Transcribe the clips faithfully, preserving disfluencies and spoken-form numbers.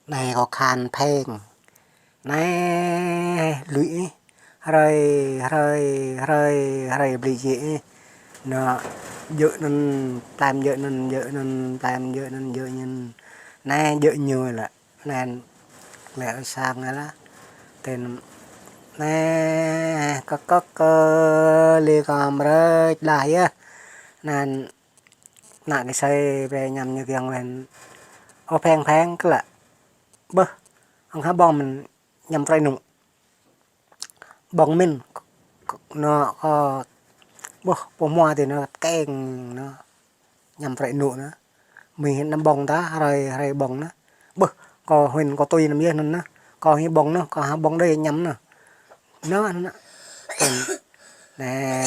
Anai kâo khan pheng. Anai lui ih. Hrơi, hrơi, hrơi, hrơi bli jĕ ih. Nô, djơ̆ anŭn, plăm djơ̆ anŭn, djơ̆ anŭn, plăm djơ̆ anŭn, djơ̆ anŭn. Anai djơ̆ ñu lĕ. Anŭn lĕ sang lĕ. Tơl anai kơk kơk kơ li kơm rơč lah yơh. Anŭn ană kơsơi brơi añăm ñu kiăng wen. Ơ pheng pheng kơ lĕ. Bơh, ong ha ƀơ̆ng mơ̆n añăm prăi anŭ. Ƀơ̆ng mơ̆n, nô kơ, bơh, pô hmua tơ nô keng nô. Añăm prăi anŭ nô. Mơi hĭ anăm ƀơ̆ng ta, hrơi, hrơi ƀơ̆ng nô. Bơh, kâo hĭ kâo tui anăm yơh anŭn nô. Kâo hĭ ƀơ̆ng nô, kâo ha ƀơ̆ng đơi añăm nô. Nô, anŭn nô. Nê,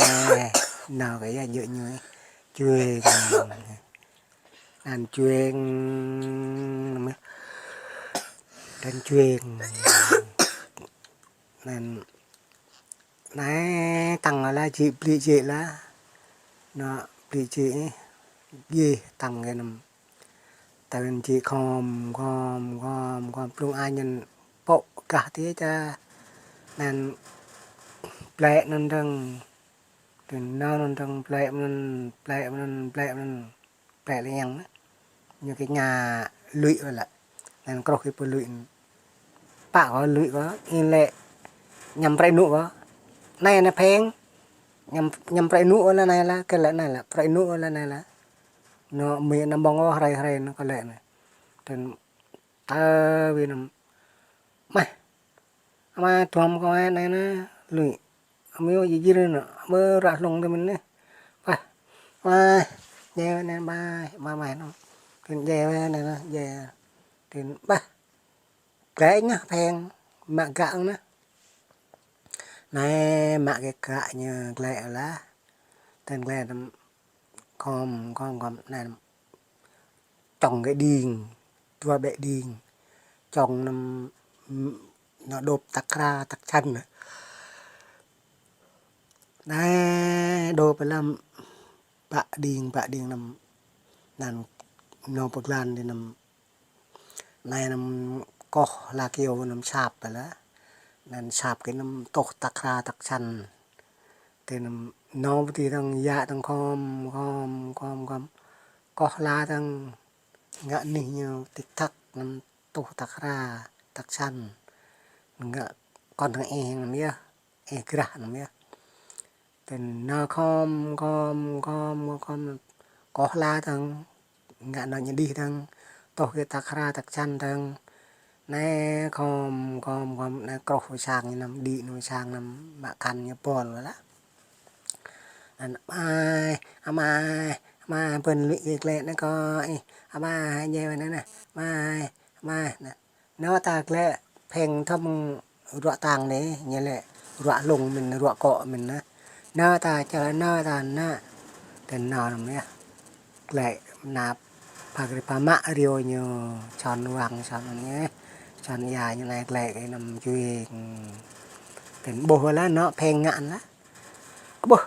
nô kơ yơh djơ̆ ñu. Čuê. Anŭn čuê. Anŭn čuê. Anŭn anai tăng lah jĕ bli jĕ lah. Nô bli jĕ. Yê tăng kơ anŭn. Tơl anŭn jĕ khom, khom, khom, khom. Plung añ anŭn pŏk gah tê ča. Anŭn plĕ anŭn dơ̆ng. Tơl nô anŭn dơ̆ng plĕ anŭn, plĕ anŭn, plĕ anŭn. Plĕ lĕ yang nô. Ñu kơ ña lui ơ lĕ. Anŭn kruh kơ pô lui. Pă kơ lui kơ, ih lĕ añăm prăi anŭ kơ. Anai anai pheng. Añăm, añăm prăi anŭ ơ lĕ anai lah, kơ lĕ anai lah, prăi anŭ ơ lĕ anai lah. Nô mơi anăm ƀơ̆ng ôh hrơi hrơi nô kơ lĕ anai. Tơl tơ wi anŭn. Mah. Ama tuăm kơ anai anai nô, lui. Amai ơi, jir jir nô, bơ ră hlung tơ mơ̆n nê. Bah. Bah. Jai wai nê, bah, bah, bah nô. Tơl jai wai nê nô, jai. Tơl bah. Glĕ ñu pheng, mă gă nô. Anai mă kơ gă ñu glĕ lah. Tơl glĕ anŭn khom, khom, khom, anai anŭn. Čŏng kơ đing, dua ƀĕ đing. Čŏng anŭn, nô đôp tăk hra, tăk čăn. Anai đôp lăm pă đing, pă đing anŭn. Anŭn nô pơglan đĭ anŭn. Anai anŭn koh la kơyâo anŭn sap lah. Anŭn sap kơ anŭn tuh tăk hra tăk čăn. Tơ anŭn nô pơti dơ̆ng yă dơ̆ng khom, khom, khom, khom. Koh la dơ̆ng ngă anih ñu tik tak anŭn tuh tăk hra tăk čăn. Ngă kŏn dơ̆ng ih anŭn yơh. Ih grah anŭn yơh. Tơl nô khom, khom, khom, khom. Koh la dơ̆ng. Ngă nô ñu đih dơ̆ng. Tuh kơ tăk hra tăk čăn dơ̆ng. Anai khom, khom, khom. Anai kruh sang ñu anŭn, đĭ ñu sang anŭn. Mă kăn ñu pôl lah. Anŭn amai, amai, amai, bơ̆n lui kơ glĕ nê kơ ih. Amai, jai wai nê nê. Amai, amai, nê. Nô ta glĕ pheng thom ruă tăng nê, ñu lĕ ruă hlung mơ̆n, ruă kŏ mơ̆n nê. Nô ta čar nô ta nê. Tơl nô anŭn yơh. Glĕ nă pha gri pha mă riu ñu čon wang čon anŭn yơh. Čon ia ñu anai glĕ kơ anŭn čuê. Tơl ƀuh lah nô pheng ngă lah. Ƀuh.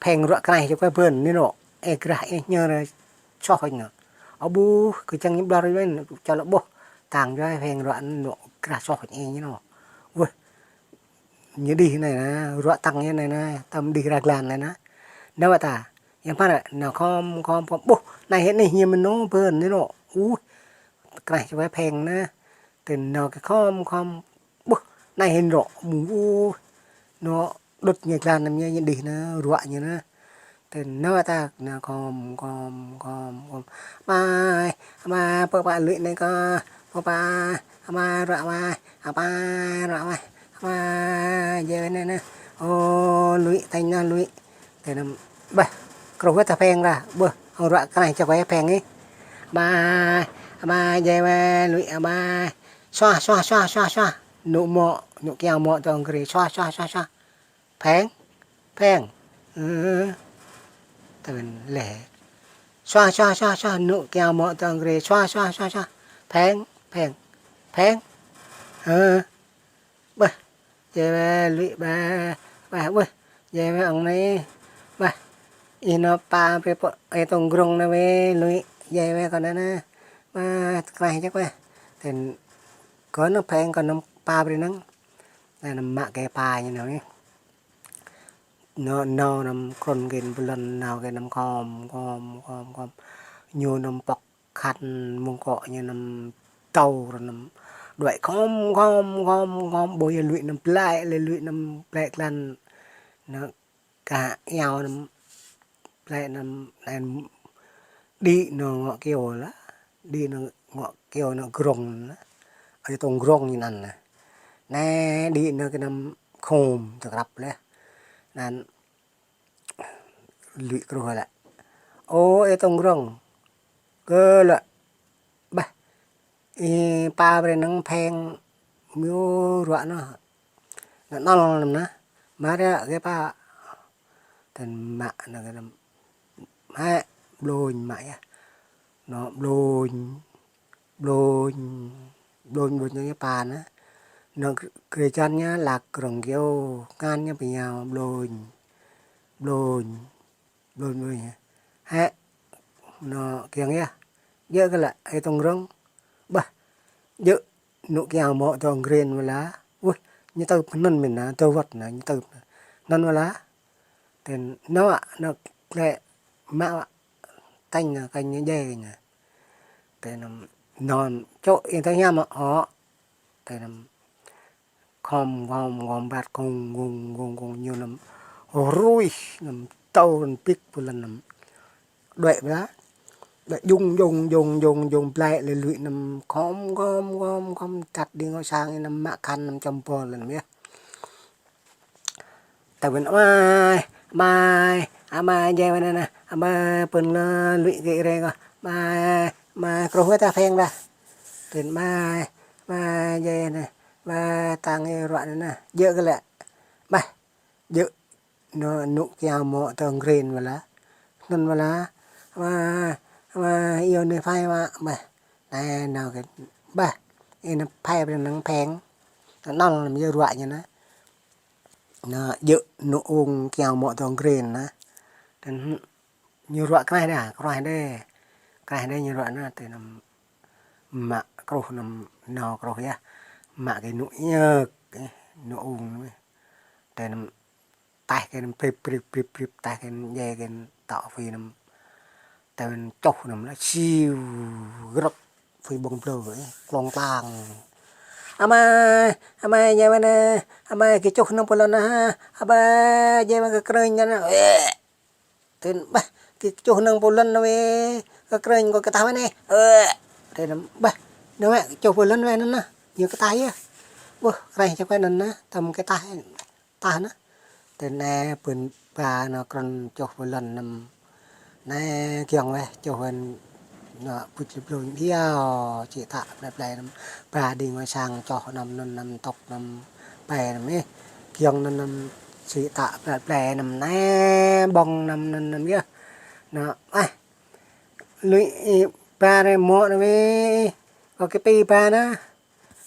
Pheng ruă kơnaih čơkơi bơ̆n nê nô. Ih grah ih ñu ră soh ñu. Ơ ƀuh, kơ čang ñu ƀlŏr ih wen, čơlŏ ƀuh. Tăng čơkơi pheng ruă nô grah soh ih ñu nô. Wơh. Ñu đih anai nê, ruă tăng ñu anai nê, tơm đih rah glan anai nê. Nô wă ta. Yang pha nô khom, khom, khom. Ƀuh, anai hĭ anai ñu mơ̆n nô bơ̆n nê nô. Ui. Kơnaih čơkơi pheng nê. Tơl nô kơ khom, khom. Ƀuh, anai hĭ rŏ mơ̆ng ƀuh. Nô đŭt ñu glan anŭn ñu, ñu đih nê, ruă ñu nê. Tơl nô ta, nô khom, khom, khom. Amai, amai, pơpă lui nê kơ, pơpă, amai, ruă amai, amai, ruă amai, amai, jai wai nê nê. Ơ, lui, tañ nô lui. Tơl anŭn, bah, kruh wơ̆t ta pheng ră, bơh, ong ruă kơnaih čơkơi pheng ih. Amai, amai, jai wai, lui, amai. Suah, suah, suah, suah, suah. Nŭ mŏ, nŭ kiao mŏ tơ ong gri. Suah, suah, suah, suah. Pheng, pheng. Ơ. Tơl lĕ. Suah, suah, suah, suah. Nŭ kiao mŏ tơ ong gri. Suah, suah, suah, suah. Pheng, pheng. Pheng. Ơ. Bah. Jai wai lui bah. Bah, bah. Jai wai ong nê. Bah. Ih nô pă pre pô, ê tông grông nê wai lui. Jai wai kơ nê nê. Bah, kơnaih čơkơi. Tơl Bơ nă pheng kơ năm pa brơi năng. Nă năm mă kơ pa ñu nă. Nă nao năm krŭn kơ blan nao kơ năm khom khom khom khom. Ñu năm pŏk khăn mông kŏ ñu năm tâu ră năm đuaĭ khom khom khom khom bơ yă lui năm plĕ lĕ lui năm plĕ klan. Nă kơ iâu năm plĕ năm đĭ nă ngŏ kiêu lah. Đĭ nă ngŏ kiêu nă grong lah. Ơi tông grong ñu năn lah. Nă đĭ nă kơ năm khom tơkrăp lah. Năn lui kruh lah. Ô ơi tông grong. Kơ lah. Bah. Ih pa brơi năng pheng. Mơ̆ ruă nă. Nă nol năm nă. Mă ră kơ pa. Tăn mă nă kơ năm. Mă blôn mă yă. Nă blôn. Blôn. Blôn blôn ñu pa nă. Nă krê čăn ñu lah krong kiêu. Ngan ñu pơñao blôn. Blôn. Blôn blôn yă. Hĕ. Nă kiăng yă. Jơ̆ kơ lah ơi tông grong. Bah. Jơ̆. Nŭ kiao mŏ tông grên wơla. Wih, ñu tơp năn mĭn nă, tơwăt nă, ñu tơp năn wơla. Tên nă wă, nă klĕ mă wă. Tañ nă, kañ ñu jai nă. Tên nă, nă čŏ ih tơ hiam mă ŏ. Tên nă, khom khom khom bat kông kông kông kông ñu năm ruih năm tâu răn pik pơlăn năm. Đuaĭ bla. Đuaĭ jung jung jung jung jung plĕ lĕ lui năm khom khom khom khom čăt đĭ ngŏ sang năm mă khăn năm čăm pơl năm yă. Tơ win amai, amai, amai jai win nă, amai pơ̆n lĕ lui kơ rê kơ. Amai, amai kruh wai ta pheng dah. Tên amai, amai jai nă, amai tang ih ruă nă nă. Jơ̆ kơ lĕ. Bah. Jơ̆ nă nŭ kiao mŏ tông grên wơla. Năn wơla. Ama, ama, iâu nă phai mă, bah. Nă, nă kơ, bah. Ih nă phai brơi năng pheng. Nă nol năm jơ̆ ruă ñu nă. Nă jơ̆ nŭ ung kiao mŏ tông grên nă. Tên ñu ruă kraih đa, kraih đa. Kraih đa ñu ruă nă, tên năm mă kruh năm nao kruh yă. Mă kơ nŭ iơk, ih, nŭ ung nă. Tên năm taih kơ năm prip, prip, prip, prip, taih kơ năm jai kơ năm tŏ phi năm. Tên năm čuh năm lah siu grăp phi ƀơ̆ng blơ, ih, klong klang. Amai, amai, jai wai nă, amai kơ čuh năng pơlăn nă, amai, jai wai kơ krơñ nă, ih. Tên bah, kơ čuh năng pơlăn nă wai, kơ krơñ kơ kơtah wai nă. Ơ. Tên bah, nă wai, čuh pơlăn wai nă nă. Ñu kơtah yă. Wah, kreh čuh wai nă nă, tăm kơtah, tah nă. Tên nă pơ̆n ba nă krơñ čuh pơlăn năm. Nă kiăng wai, čuh wai nă pŭč lip lông iâu, či tă plĕ plĕ năm. Ba đĭ ngŏ sang čuh năm năn năm tŏk năm. Pai năm ih, kiăng năn năm či tă plĕ plĕ năm nă, ƀơ̆ng năm năn năm yă. Nă, ah, lui ih ba rê mŏ nă wai, kơ kơ pi ba nă,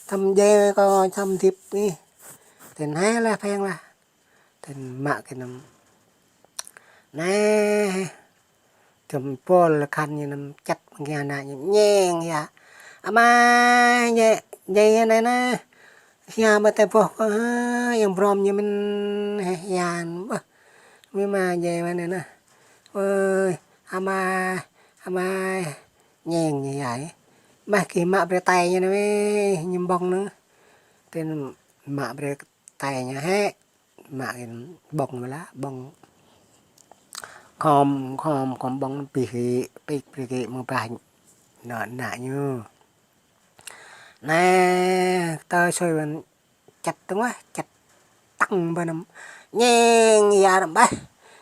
tăm jai kơ tăm dip ih, tên hai lah pheng lah, tên mă kơ năm. Nă, Tăm pôl khăn ñu năm čăt mơ̆ng hia nă ñu ñeng hia. Ama, jai, jai hia nă nă. Hia mă tơpôh kơ ha, yang brom ñu mĭn hia. Wah, mĭ ma jai mă nă nă. Ơi, ama, ama, ñeng ñu hia. Mah kơ mă brơi tai ñu nă, ñu ƀơ̆ng nă. Tơl mă brơi tai ñu hĕ. Mă kơ ƀơ̆ng mơ̆ lah, ƀơ̆ng. Khom, khom, khom ƀơ̆ng pih hĭ, pih brơi kơ mơ̆ng bah nă, nă ñu. Nă, tơ sui ƀơ̆ng čăt tơ̆ng wah, čăt tăng ƀơ̆ng năm. Ñeng ia răm bah.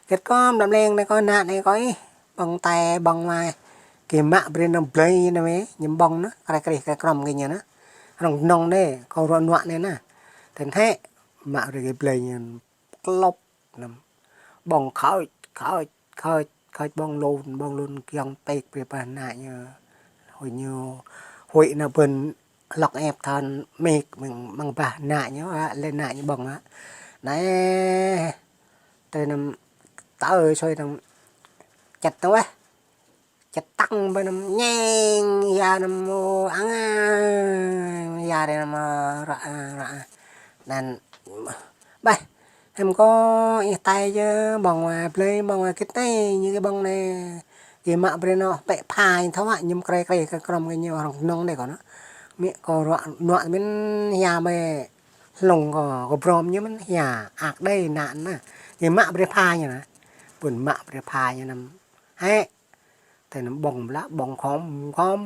Kơt kơm đăm leng nă kơ nă nă kơ ih. Ƀơ̆ng tai, ƀơ̆ng mai. Kơ mă brơi năm blơi nă mĕ, ñu ƀơ̆ng nă, kreh kreh kreh krăm kơ ñu nă. Rong nong nă, kơ ruă nuă nă nă. Tơl hĕ, mă brơi kơ blơi ñu klop năm. Ƀơ̆ng khơi, khơi, khơi, khơi ƀơ̆ng lun, ƀơ̆ng lun kiăng pek brơi bah nă ñu. Huĭ ñu, huĭ nă ƀơ̆ng lŏk ĕp thăn mĕk mơ̆ng, mơ̆ng bah nă ñu, a, lĕ nă ñu ƀơ̆ng a. Nă, tơ năm tơ sui năm čăt tơ wah. Čăt tăng ƀơ̆ng năm ñeng ia năm mơ̆ ang a. Čar anŭn mă ruă, ơ, ruă. Anŭn, ƀah, hiư̆m kơ ih tai yơh, ƀơ̆ng wa blơi, ƀơ̆ng wa kĭt anai, ñu kơ ƀơ̆ng anai. Kơ mă brơi nao pĕ pha ñu thâo mă, ñu krê krê kơ krŏm kơ ñu rŏng nŏng anai kơ nă. Mĭ kơ ruă, nŏ mĭn hia mĕ hlŏng kơ, kơ brŏm ñu mĭn hia, ak đơi nă nă. Kơ mă brơi pha ñu nă. Ƀuôn mă brơi pha ñu anŭn. Hĕ. Tơ anŭn ƀơ̆ng blah, ƀơ̆ng khŏm, khŏm,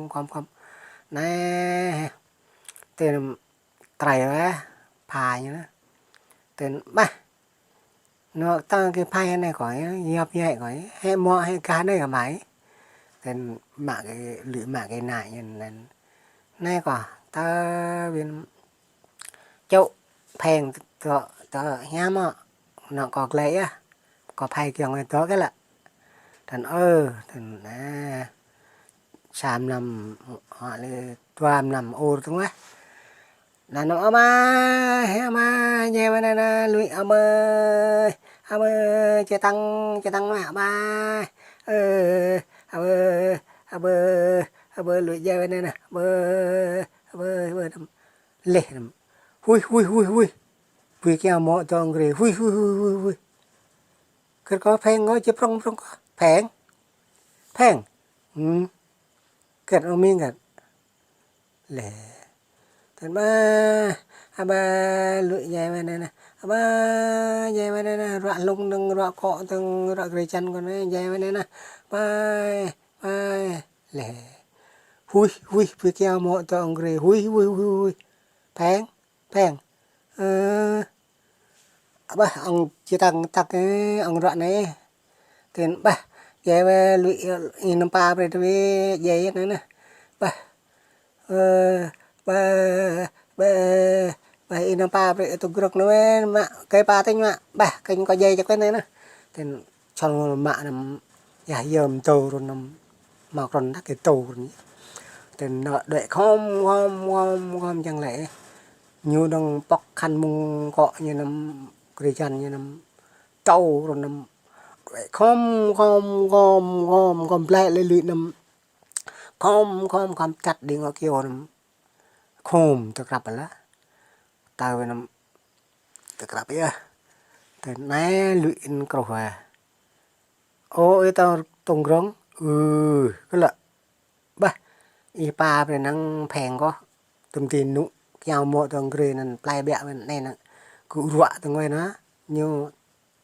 khŏm. Anai, tơ anŭn trai wĕ, pha ñu nă. Tơ anŭn ƀah. Nŏ tơ kơ pha anai kơ, yap yai kơ, hĕ mŏ hĕ gah anai kơ mai. Tơ anŭn mă kơ, lui mă kơ nă ñu anŭn. Anai kơ, tơ ƀing čô pheng tơ, tơ hiam mă, nŏ kơ glai yơh, kơ phai kiăng tơ kơ lă. Tơ anŭn ơ, tơ anŭn, ơ, sa mlam, hŏ lĕ dua mlam ur tơ̆ng wĕ. Anŭn ama, ama, jai wa anai nă, lui ama, ama, čê tăng, čê tăng mă, ama, ơ, ama, ama, ama, lui jai wa anai nă, ama, ama, ama, ama. Leh anŭn. Hui, hui, hui, hui. Bui kiao mŏ tŏng grê. Hui, hui, hui, hui, hui. Kơ kơ pheng kơ či prŏng prŏng kơ. Pheng. Pheng. Hmm. Kơ ơ mĭn kơ. Leh. Tơ anŭn ƀah. Ƀah lui jai wa anai nă. Ƀah jai wa anai nă. Ruă hlŏng dơ̆ng, ruă kŏ dơ̆ng, ruă grê čan kơ anai. Jai wa anai nă. Ƀah. Ƀah. Leh. Hui, hui, bui kiao mŏ tŏng grê. Hui, hui, hui, hui. Pheng. Pheng. Ơ, ƀah, ŏng či tăng tăk, ơ, ŏng ruă anai. Tơ anŭn ƀah, jai wa lui, ơ, ih năm pa brơi tơ wĕ, jai anai nă. Ƀah, ơ, ƀah, ƀah, ƀah, ih năm pa brơi, ơ, tŭ grŏk anai wĕ, mă, kơ pa tơñ mă, ƀah, kơ ñu kơ jai čăk wĕ anai nă. Tơ anŭn čŏl mă anŭn, yah yơm tơ run anŭn, mă krŏn đah kơ tơ run. Tơ anŭn đuaĭ khŏm, khŏm, khŏm, khŏm čang lĕ. Ñu dơ̆ng pŏk khăn mơ̆ng kŏ ñu anŭn, grê čan ñu anŭn, tơ run anŭn. Đuaĭ khŏm, khŏm, khŏm, khŏm, khŏm blai lĕ lui anŭn. Khŏm, khŏm, khŏm čăt đĭ ngŏ kiao anŭn. Khŏm tơkrăp lah. Tơ wĕ anŭn. Tơkrăp yơh. Tơ anai lui in kruh wa. Ô, ih tơ tŏng grŏng. Ư, kơ lă. Ƀah. Ih pa brơi năng pheng kơ. Tơm ti nŭ. Kiao mŏ tŏng grê anŭn plai ƀiă wĕ anai nă. Kơ ruă tơng wĕ nă. Ñu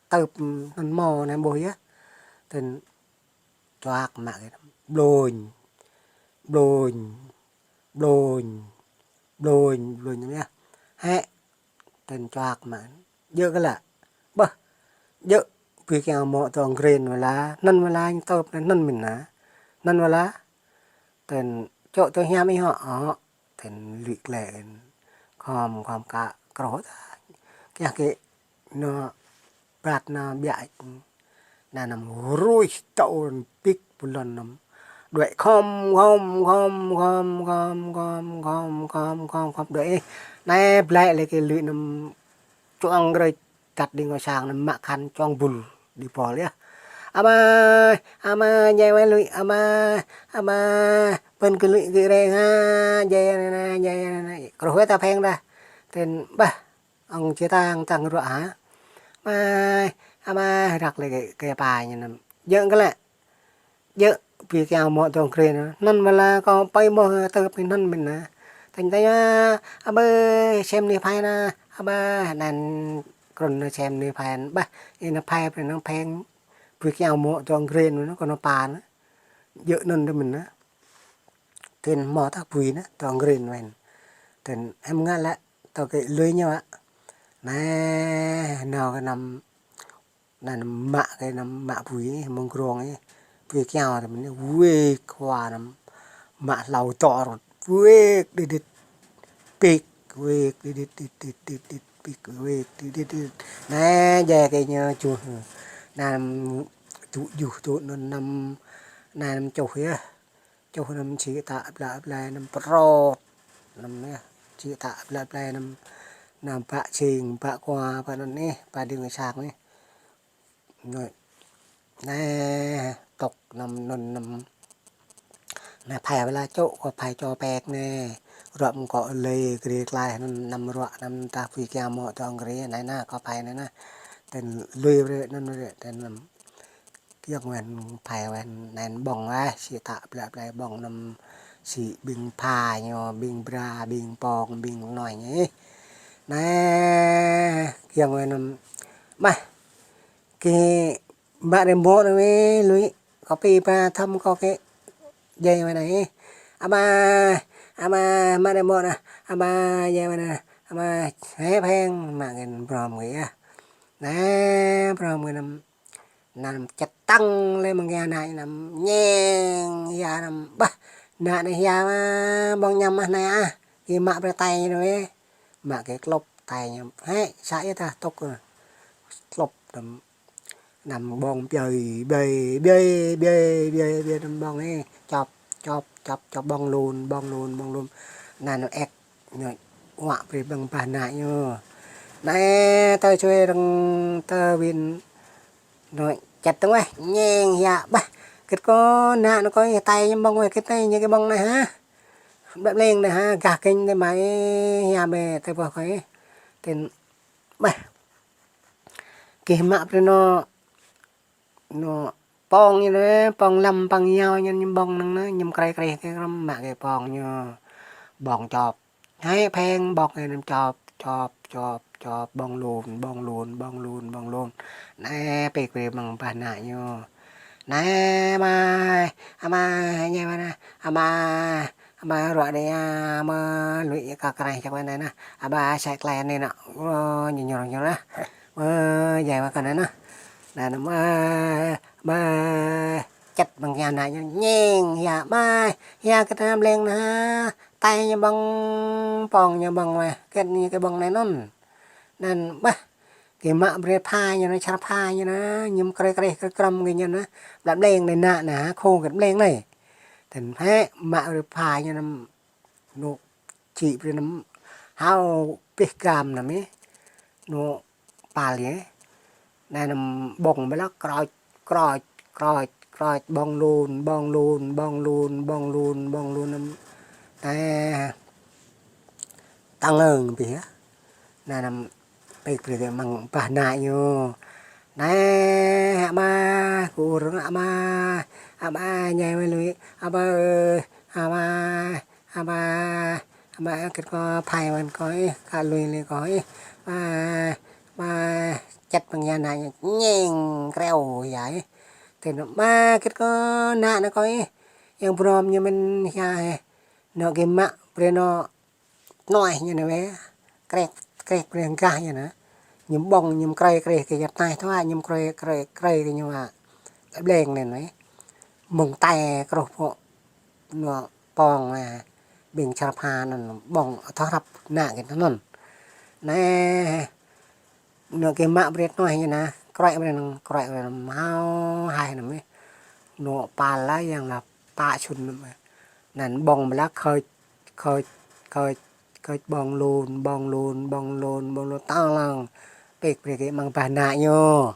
tơp anŭn mâo anai ƀuh yơh. Tơ anŭn čuak mă kơ. Blôñ. Blôñ. Blôñ. Blôñ. Blôñ yơh. Hĕ. Tơ anŭn čuak mă. Djơ̆ kơ lă. Ƀah. Djơ̆. Bui kiao mŏ tŏng grê wĕ lah. Anŭn wĕ lah ñu tơp anŭn mĭn nă. Anŭn wĕ lah. Tơ anŭn čŏ tơ hiam ih hŏ. Ơ. Tơ anŭn lui glai. Khŏm, khŏm kơ kruh ta. Kiăng kơ nŏ ƀat nŏ ƀiă. Anŭn anăm ruih tơ run pik pơlon anŭn. Đuaĭ khŏm, khŏm, khŏm, đuaĭ. Anai blai lĕ kơ lui anŭn čuang grê čăt đĭ ngŏ sang anŭn mă khăn čuang bul đĭ pôl yơh. Ama, ama, jai wa lui, ama, ama, pơn kơ lui kơ rê ha, jai anai nă, jai anai nă. Kruh wĕ ta pheng đah. Tơ anŭn ƀah. Ŏng či tăng, tăng ruă hă? Mai, ama răk lĕ kơ, kơ pa ñu anŭn. Djơ̆ kơ lă. Djơ̆, bui kiao mŏ tŏng grê anŭn. Anŭn wĕ lah kơ pai mơ̆ tơp anŭn mĭn nă. Tơñ tơñ, a, ƀơ, sem ni phai nă. A ƀơ, anŭn krŭn nă sem ni phai. Ƀah, ih nă phai, brơi năng pheng. Bui kiao mŏ tŏng grê anŭn, kơ nă pa nă. Djơ̆ anŭn tơ mĭn nă. Tơ anŭn mơ̆ ta bui nă, tŏng grê wĕ. Tơ anŭn hiư̆m ngă lă, tŏ kơ lui ñu ă. Anai, nao kơ anăm, anăm mă kơ anăm mă bui, mơ̆ng grong ih. Bui kiao tơ mĭn, wĕ khua anăm mă hlâo tŏ rơ̆t. Wĕ đĭt đĭt. Pik, wĕ đĭt đĭt, đĭt đĭt, đĭt, pik, wĕ đĭt đĭt, đĭt. Anai, jai kơ ñu čuh. Anăm tŭ juh tŭ anŭn anăm, anai anăm čuh yơh. Čuh anăm či tă blă blai anăm prŏt. Anăm yơh, či tă blă blai anăm, anăm bă čing, bă kua, bă anŭn ih, bă đĭ ngŏ sang ih. Anai, anai, tŏk anăm anŭn anăm. Anai phai wơ̆t lah čô, kâo phai čô pek anai. Ruă mơ̆ng kâo lĕ gri klai anŭn năm ruă năm tah pui kiăng mơ̆ tŏng gri anai anai kâo phai anai anai. Ten lui brơi anŭn brơi ten năm. Kiăng wơ̆t phai wơ̆t anai ƀơ̆ng wơ̆t, sĭ tă blă blai ƀơ̆ng năm sĭ ƀing pha ñu, ƀing bra, ƀing pong, ƀing noi ñu. Anai kiăng wơ̆t năm. Mah. Kơ mă rơmô anai wơ̆t lui. Kâo pĭ ba thăm kâo kơ djai wơ̆t anai. Ama, ama, mă rơmô anai. Ama, djai wơ̆t anai. Ama, hĕ pheng, mă kơ brom kơ yơh. Anai, brom kơ năm. Năm čet tăng lĕ mơ̆ng gah anai năm ñeng hia năm. Bah, anai anai hia mă ƀơ̆ng ñăm ah anai ah. Kơ mă brơi tai ñu wơ̆t. Mă kơ klop tai ñu. Hĕ, sa yơh tah tŭk. Klop năm. Năm ƀơ̆ng biơi, biơi, biơi, biơi, biơi, biơi năm ƀơ̆ng anai. Čop, čop, čop, čop ƀơ̆ng lun, ƀơ̆ng lun, ƀơ̆ng lun. Anai ñu ek, ñu uă brơi ƀơ̆ng bah anai ñu. Anai tơ čuê rơ̆ng tơ win. Ñu čet tăng wơ̆t, ñeng hia bah. Kơ kâo anai ñu kơ tai ñu ƀơ̆ng wơ̆t kơ tai ñu kơ ƀơ̆ng anai ha. Blă bleng anai ha, gah kơ anai mă hia mơ̆ tơ boh kơ. Ten bah. Kơ mă brơi ñu. Ñu pong ñu anai, pong lăm păng yao ñu ñu ƀơ̆ng năng anai, ñu krơi krơi kơ răm mă kơ pong ñu. Ƀơ̆ng čop. Hĕ pheng ƀơ̆ng anai năm čop, čop, čop, čop, ƀơ̆ng lun, ƀơ̆ng lun, ƀơ̆ng lun, ƀơ̆ng lun. Anai pĭ brơi mơ̆ng bah anai ñu. Anai ama, ama, anai ama, ama. Ama ruă đe ama lui kơ kreh čak wơ̆t anai nah. Ama sai klai anai nah. Ơ, ñu ñur ñur nah. Ơ, djai wơ̆t kơ anai nah. Anai năm, ơ, ama čet ƀơ̆ng hia anai ñu ñeng hia ama. Hia kơ tơnăm leng nah. Tai ñu ƀơ̆ng pong ñu ƀơ̆ng wơ̆t. Kơ ñu kơ ƀơ̆ng anai anŭn. Anŭn bah. Kơ mă brơi pha ñu anai, čar pha ñu anai, ñu krơi krơi krơi krăm kơ ñu anai. Blă bleng anai anai anai, khô kơ bleng anai. Ten hĕ mă brơi pha ñu anai, ñu čĭ brơi anai, hao pih gam anai mơ̆. Ñu pal yơh. Anai anai ƀơ̆ng ƀơi lah kroč, kroč, kroč, kroč, ƀơ̆ng lun, ƀơ̆ng lun, ƀơ̆ng lun, ƀơ̆ng lun, ƀơ̆ng lun anai. Anai. Tăng lưng pih yơh. Anai năm pĭ brơi kơ mơ̆ng bah anai ñu. Anai, ama, kơ ur, ama, ama, djai wơ̆t lui, ama, ama, ama, ama, kơ kâo phai wơ̆t kơ ih, kơ lui lui kơ ih. Ama, ama, čet ƀơ̆ng hia anai ñu, ñeng kreo hia ih. Ten ama, kơ kâo anai anai kơ ih. Yang brom ñu mơ̆n hia ih. Ñu kơ mă brơi ñu tơnuaih ñu anai wơ̆t. Kreh, kreh brơi gah ñu anai. Ñu ƀơ̆ng, ñu krơi, kreh kơ yăt tơnuaih tơwa, ñu krơi, krơi, krơi kơ ñu wă. Bleng anai wơ̆t. Mơ̆ng tai kroh pô. Ñu pong wơ̆t. Ƀing čar pha anŭn ƀơ̆ng thâo hrăp anai kơ anŭn. Anai. Ñu kơ mă brơi tơnuaih ñu anai. Kroh brơi anŭn, kroh brơi anŭn. Hao hai anŭn wơ̆t. Ñu pal lah yang lah pă čun anŭn wơ̆t. Anŭn ƀơ̆ng ƀơi lah khơi, khơi, khơi, khơi ƀơ̆ng lun, ƀơ̆ng lun, ƀơ̆ng lun, ƀơ̆ng lun, tăng lăng. Pĭ brơi kơ mơ̆ng bah anai ñu.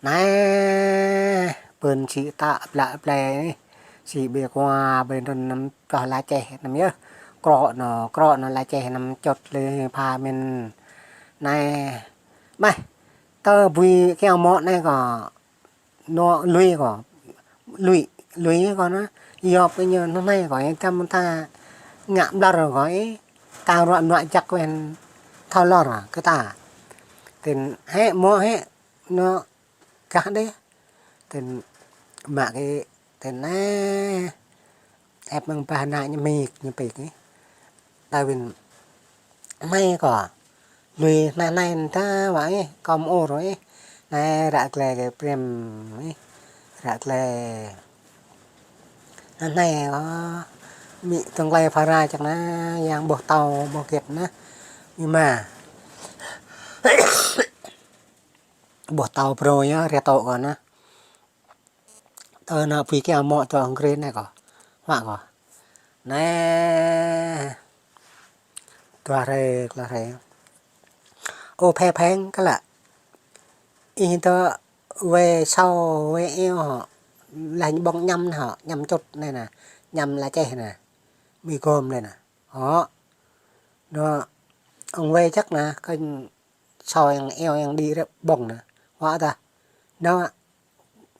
Anai, pơn sĭ tă blă blai anai. Sĭ ƀơi kua, ƀơi anŭn năm čoh la čeh năm yơh. Krŏ ñu, krŏ ñu la čeh năm čôt lĕ pha mĭn. Anai, mah, tơ bui kiăng mơ̆ anai kơ. Ñu lui kơ, lui, lui kơ anai, yop kơ ñu anai kơ, tăm ta ngă ƀlŏr kơ, ta ruă nuă jak wơ̆t, thâo lor kơ ta. Ten hĕ mơ̆ hĕ, ñu gah đeh. Ten mă kơ, ten anai, ĕp mơ̆ng bah anai ñu mik, ñu pik. Tơ win anai kơ. Lui anai anai ta wă ih, kơ mơ̆ ur ih. Anai ră glai kơ brem ih. Ră glai. Anai kơ. Mĭ tơ̆ng glai phara čak anai, yang ƀôh tâo, ƀôh gĕt anai. Mĭ ma. Ƀôh tâo brơi yơh, rĕ tŏ kơ anai. Tơ anai pui kiăng mơ̆ tơ Hungary anai kơ. Huă kơ. Anai. Dua hrơi, klâo hrơi. Ơ phê pheng kơ lă. Ih tơ wai sâo wai eo hŏ. Lah ñu ƀơ̆ng añăm anai hŏ, añăm čŭt anai anai, añăm la čeh anai, mi gom anai anai. Hŏ. Anŭn ŏng wai čăk anai, kơ sô yang eo yang đĭ rĕp ƀơ̆ng anai. Hŏ ta. Anŭn,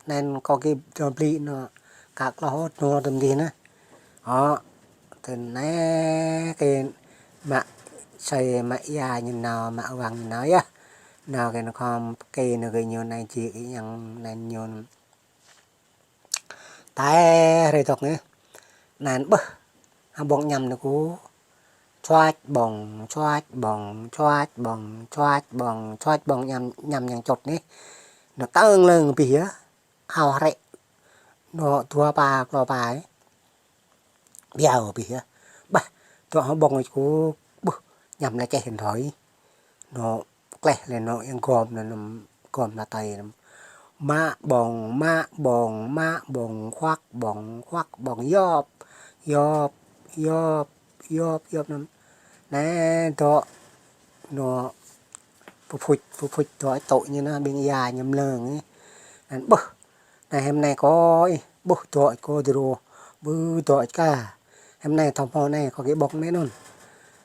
anŭn kâo kĭ dŏ bli anŭn, kơ klâo hŏ, anŭn tơm dih anai. Hŏ. Tơ anai kơ mă asơi mă ia ñu nao, mă wang ñu nao yơh. Nao kơ anŭn khŏm kơ anŭn kơ ñu anai jĕ kơ yang anŭn ñu tơl hrơi dŏ anai. Anŭn ƀơ̆, ha ƀơ̆ng añăm anai kơ. Čuač ƀơ̆ng, čuač ƀơ̆ng, čuač ƀơ̆ng, čuač ƀơ̆ng, čuač ƀơ̆ng añăm, añăm yang čŭt anai. Anŭn tơng lơ̆ng abih yơh. Hao hrĕ. Anŭn dua pa, klâo pa. Biă abih yơh. Ƀah, dŏ ha ƀơ̆ng anai kơ. Ƀơ̆, añăm la čeh anŭn thôi. Anŭn kleh lĕ anŭn yang gom anŭn, anŭn gom la tơi anŭn. Mă ƀơ̆ng, mă ƀơ̆ng, mă ƀơ̆ng, huăk ƀơ̆ng, huăk ƀơ̆ng, yŏp, yŏp, yŏp, yŏp, yŏp anŭn. Anai dŏ anŭn pơphuč, pơphuč dŏ tŏ ñu anai ƀing ia ñu mlơ̆ng anai. Anŭn ƀơ̆. Anai hơm anai kơ ih, ƀơ̆ dŏ kơ dơ̆ rô, ƀơ̆ dŏ ka. Hơm anai thâo hmâo anai kơ gih ƀơ̆ng anai anŭn.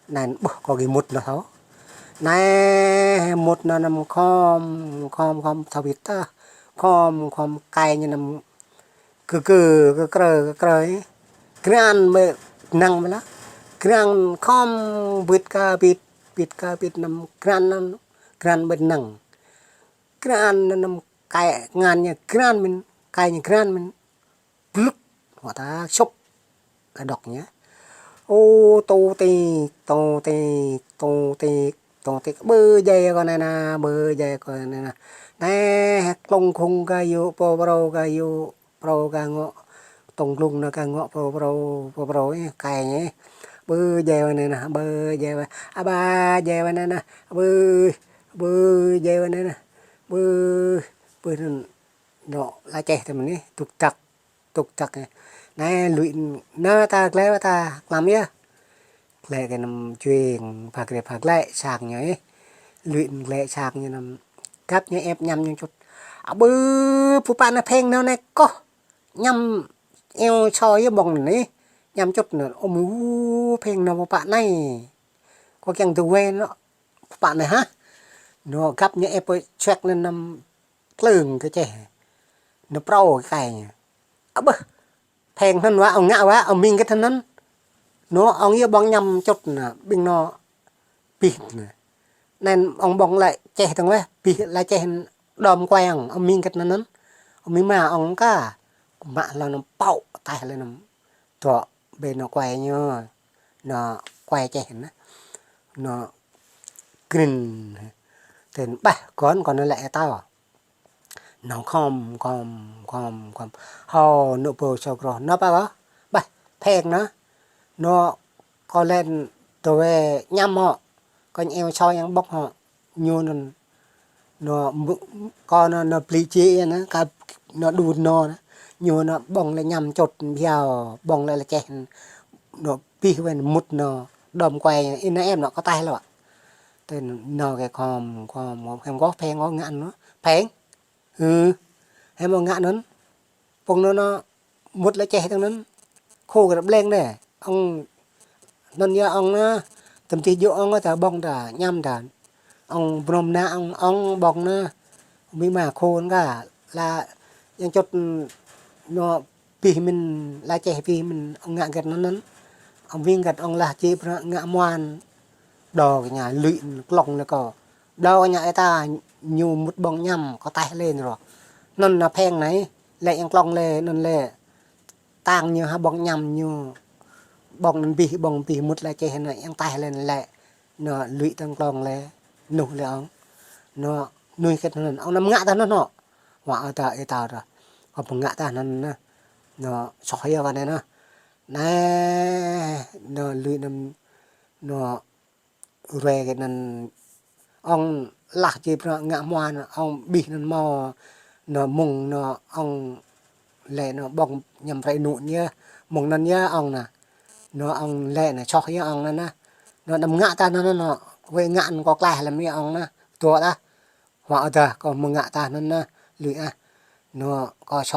Anŭn ƀơ̆ kơ gih mŭt anŭn thâo. Anai mŭt anŭn anăm khŏm, khŏm, khŏm thâo bit tah. Khŏm, khŏm kai ñu anăm kơ kơ, kơ krơ, kơ krơ. Krăn ƀơi năng ƀơi lah. Krăn khŏm bit ka bit, bit ka bit anăm krăn anŭn. Krăn ƀơi năng. Krăn anŭn anăm kai ngăn ñu krăn mĭn, kai ñu krăn mĭn. Blŭk, hŏ ta sŭp. Kơ dŏ ñu. Ô, tô tê, tô tê, tô tê, tô tê. Ƀơ̆ jai kơ anai anai, ƀơ̆ jai kơ anai anai. Anai, klông khung kơ yŭ, pô brâo kơ yŭ, brâo kơ ngŏ. Tông glung anai kơ ngŏ, pô brâo, pô brâo, ơ, kai ñu. Ƀơ̆ jai kơ anai anai, ƀơ̆ jai kơ, a ƀơ̆ jai kơ anai anai. Ƀơ̆, ƀơ̆ jai kơ anai anai. Ƀơ̆, ƀơ̆ anŭn. Anŭn la čeh tơ mơ̆n anai, tŭk tăk, tŭk tăk anai. Anai lui anŭn ta glĕ wa ta klăm yơh. Glĕ kơ anăm čuing, pha glĕ pha glĕ sang ñu ih. Lui anŭn glĕ sang ñu anăm găp ñu ĕp añăm ñu čŭt. A ƀơ̆ pơpă anai pheng anŭn anai kơ. Añăm eo sô yơh ƀơ̆ng anai. Añăm čŭt anŭn. Ơ mơ̆ pheng anŭn pơpă anai. Kơ kiăng dŏ wai anŭn pơpă anai hă. Anŭn găp ñu ĕp čuek anŭn anăm klưng kơ čeh. Anŭn prâo kơ kai ñu. A ƀơ̆. Pheng anŭn wa, ŏng ngă wa, ŏng mĭn gĕt anŭn. Anŭn ŏng yơh ƀơ̆ng añăm čŭt anŭn, ƀing anŭn bih anŭn. Anŭn ŏng ƀơ̆ng la čeh tơ̆ng weh, bih la čeh đom kuai ŏng, ŏng mĭn gĕt anŭn. Ŏng mĭn mă ŏng ka. Mă lŏn anŭn pâo, taih lŏn anŭn. Dŏ ƀơi anŭn kuai ñu. Anŭn kuai čeh anŭn. Anŭn grin. Tơ̆n ƀah gŏn kơ anŭn lĕ ê tao. Anŭn khŏm, khŏm, khŏm, khŏm. Hơ, anŭn ƀơ̆ sô krô. Anŭn pă kơ? Ƀah, pheng anŭn. Anŭn kơ lĕ dŏ wai añăm hŏ. Kơ ñu eo sô yang ƀơ̆ng hŏ. Ñu anŭn. Anŭn mŭ-, kơ anŭn, anŭn bli jĕ anŭn, kơ anŭn đun anŭn. Ñu anŭn ƀơ̆ng lĕ añăm čŭt biă, ƀơ̆ng lĕ la čeh. Anŭn bih wai anŭn mŭt anŭn. Đom kuai, ih anŭn ĕp anŭn kơ taih lŏ. Tơ anŭn kơ khŏm, khŏm, khŏm, khŏm kơ pheng kơ ngă anŭn. Pheng. Hơ. Hơmâo ngă anŭn. Pŏng anŭn anŭn mŭt la čeh tơ̆ng anŭn. Khô kơ ră ƀlĕng đe. Ŏng anŭn yơh ŏng anŭn. Tơm tih jŏ ŏng ta ƀơ̆ng ta añăm ta. Ŏng bơnŏm anŭn ŏng, ŏng ƀơ̆ng anŭn. Mĭn mă khô anŭn ka. La yang čŭt anŭn bih mĭn la čeh bih mĭn ŏng ngă gĕt anŭn anŭn. Ŏng mĭn gĕt ŏng lah jĕ pơ anŭn ngă muan. Dŏ kơ ñu lui anŭn klŏng lĕ kơ. Dŏ kơ ñu ê ta ñu mŭt ƀơ̆ng añăm kơ taih lĕ anŭn rŏ. Anŭn anŭn pheng anai, lĕ yang klŏng lĕ, anŭn lĕ. Tang ñu ha ƀơ̆ng añăm ñu. Ƀơ̆ng anŭn bih, ƀơ̆ng bih mŭt la čeh anŭn yang taih lĕ anŭn lĕ. Anŭn lui tơ̆ng klŏng lĕ, nuh lĕ ŏng. Anŭn nuih gĕt anŭn, ŏng anăm ngă tah anŭn hŏ. Wa ơ ta ê ta ta. Kơ pơngă tah anŭn anŭn. Anŭn soh yơh kơ anai anŭn. Anai, anŭn lui anŭn, anŭn ruai kơ anŭn ŏng lah jĕ pơ anŭn ngă muan, ŏng bih anŭn hmâo, anŭn mơ̆ng anŭn ŏng lĕ anŭn ƀơ̆ng añăm prĕ anŭn yơh, mơ̆ng anŭn yơh ŏng anŭn. Anŭn ŏng lĕ anŭn soh yơh ŏng anŭn anŭn. Anŭn anăm ngă tah anŭn anŭn, wai ngă anŭn kơ klaih lăm yơh ŏng anŭn. Dŏ tah. Wa ơ ta, kơ mơ̆ ngă tah anŭn anŭn, lui ah. Anŭn kơ soh